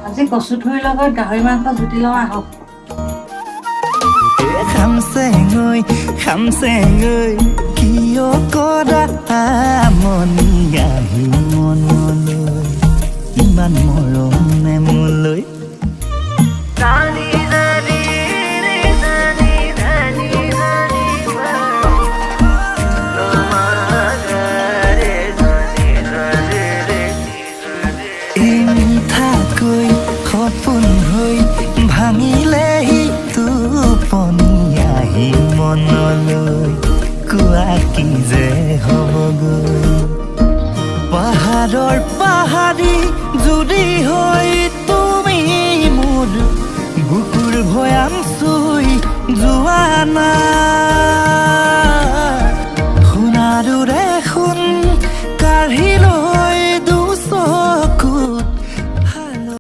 আজি কচু থুৰিৰ লগত গাহৰি মাংস জুতি লওঁ আহক। খামচেঙৈ, খামচেঙৈ, কিয় কৰা আমনি আহি মনলৈ? ইমান মৰম নে মোলৈ?